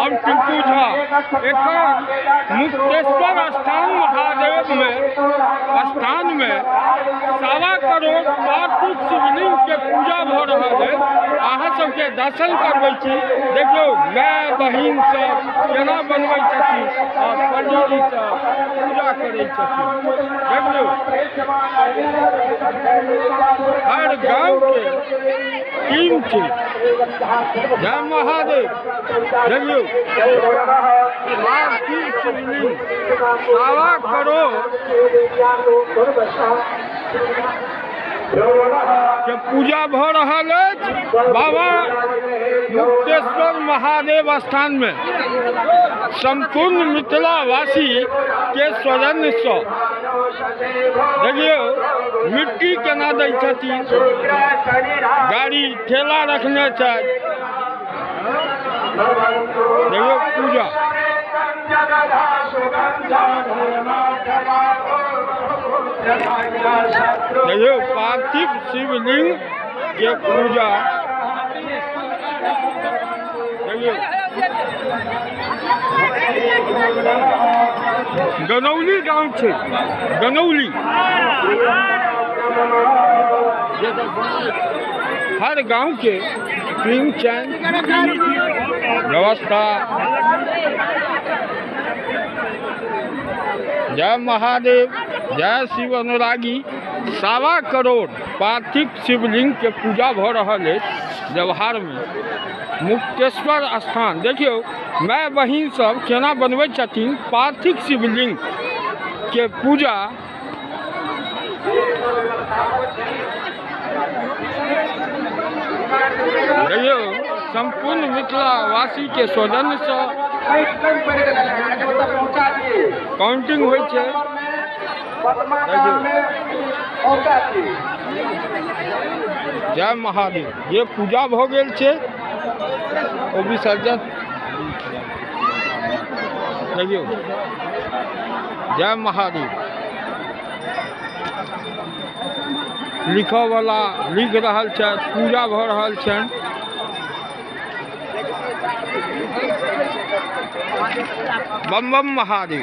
हम टिंकू झा एखन मुक्तेश्वर स्थान महादेव में स्थान में 1.25 करोड़ पार्थिव शिवलिंग के पूजा भऽ रहल है। अहाँ सबके दर्शन करबै छी। देखियौ, माय बहिन सब केना बनबै छथिन आ पंडीजी सब पूजा करै छथिन। देखियौ, हर गाँव के टीम छै। जय महादेव। देखियौ, पार्थिव शिवलिंग 1.25 करोड़ के पूजा भऽ रहल अछि बाबा मुक्तेश्वर महादेव स्थान में, संपूर्ण मिथिलावासी के सौजन्यसँ। देखियौ, मिट्टी केना दै छथिन। गाड़ी ठेला रखने छथि। देखियौ पूजा। देखियौ, पार्थिव शिवलिंग के पूजा देखियौ। गनौली गाँव छै, गनौली। हर गांव के टीम छनि, व्यवस्था। जय महादेव, जय शिव अनुरागी। 1.25 करोड़ पार्थिव शिवलिंग के पूजा भऽ रहल अछि व्यवहारमे, मुक्तेश्वर स्थान। देखियौ, माय बहिन सब केना बनबै छथिन पार्थिव शिवलिंग के पूजा। देखियौ, सम्पूर्ण मिथिलावासी के सौजन्यसँ काउंटिंग होइ छै। देखियौ, जय महादेव। जे पूजा भऽ गेल छै, ओ विसर्जन। देखियौ, जय महादेव। लिखऽवला लिख रहल छथि, पूजा भऽ रहल छनि। बम बम महादेव।